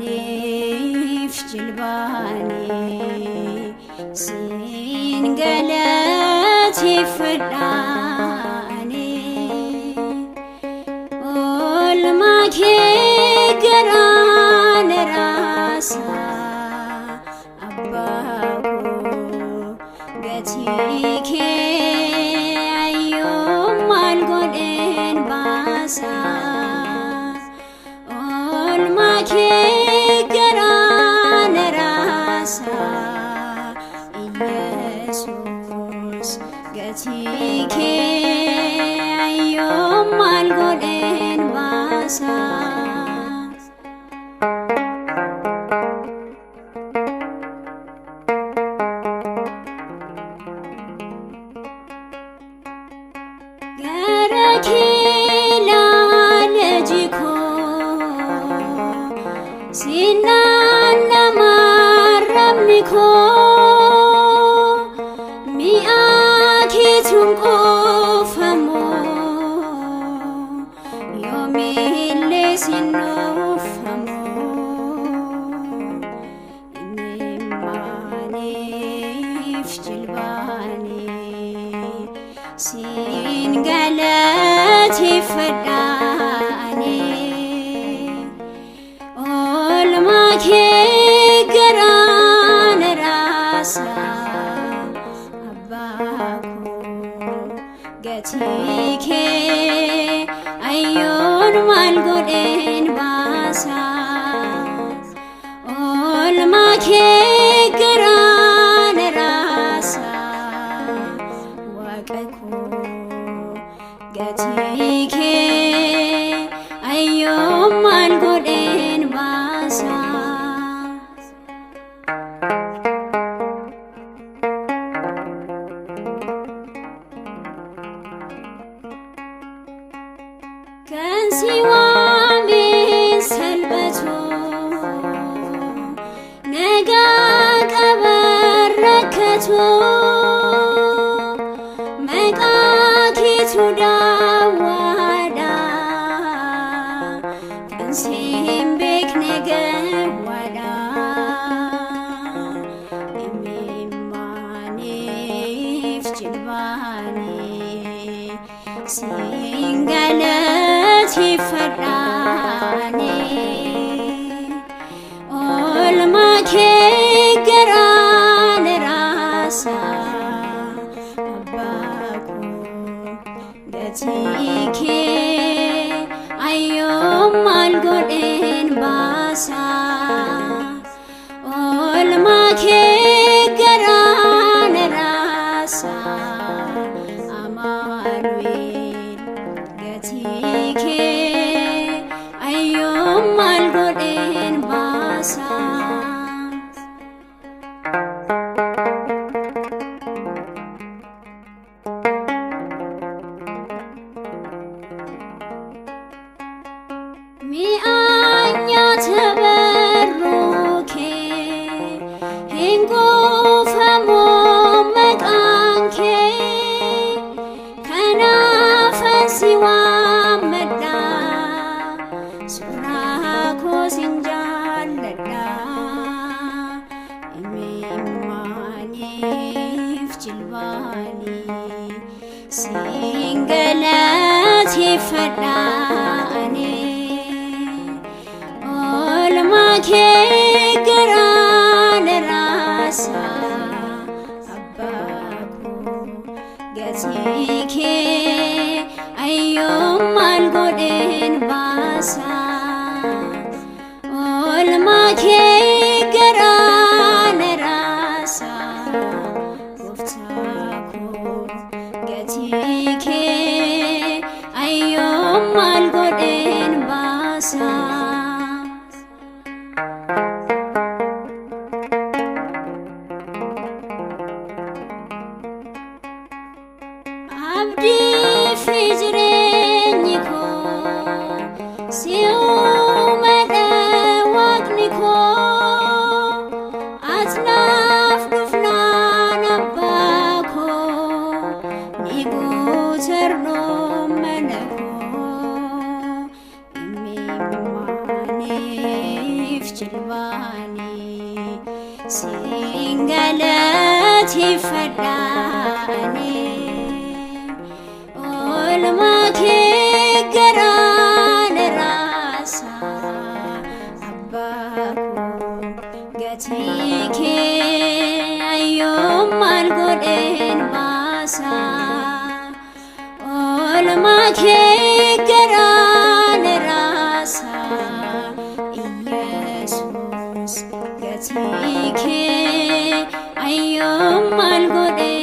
Imimmaaniif jilbaanii siin galateeffadhaanii oolmaa kee garaan raasaa abbaa koo gatii kee ayyoon maal godheen baasaa. Oolmaa kee garaan raasaa Iyesuus gatii kee ayyoon maal godheen baasaa. Gara kee ilaala jikoo sinaan nama arrabni koo mi'a keetuun quufamu yoomillee sin nuufamu. Imimmaaniif jilbaanii siin galateeffadhaanii oolmaa kee garaan raasaa abbaa koo gatii kee ayyoon maal godheen baasaa. Oolmaa kee garaan raasaa waaqa koo gatii kee ayyoon maal godheen baasaa. Kan si waameen salphatu nagaa qaban rakkatu maqaa keetu daawwaadha kan si hin beekne gawwaadha. Imimmaaniif jilbaanii siin galateeffadhaanii oolmaa kee garaan raasaa abbaa koo gatii kee ayyoon maal godheen baasaa. Oolmaa kee garaan raasaa Amaanu'el gatii kee ayyoon maal godheen baasaa. Mi'aan nyaata barruu kee hin quufamu maqaan kee kanaafan si waammadha suuraa koo sin jaalladha imimmaaniif jilbaanii siin galateeffadhaanii oolmaa kee garaan raasaa abbaa koo gatii kee ayyoon maal godheen baasaa. Oolmaa kee garaan raasaa gooftaa koo gatii kee ayyoon maal godheen baasaa. Abdii fi jireenyi koo si uumadha. Jilbaanii siin galateeffadha ani. Oolmaa kee garaa na raasa, abbaa koo, gatii kee ayyoon maal godheen baasa? Oolmaa kee garaa na raasa, Iyesuus, gatii kee ayyoon maal godheen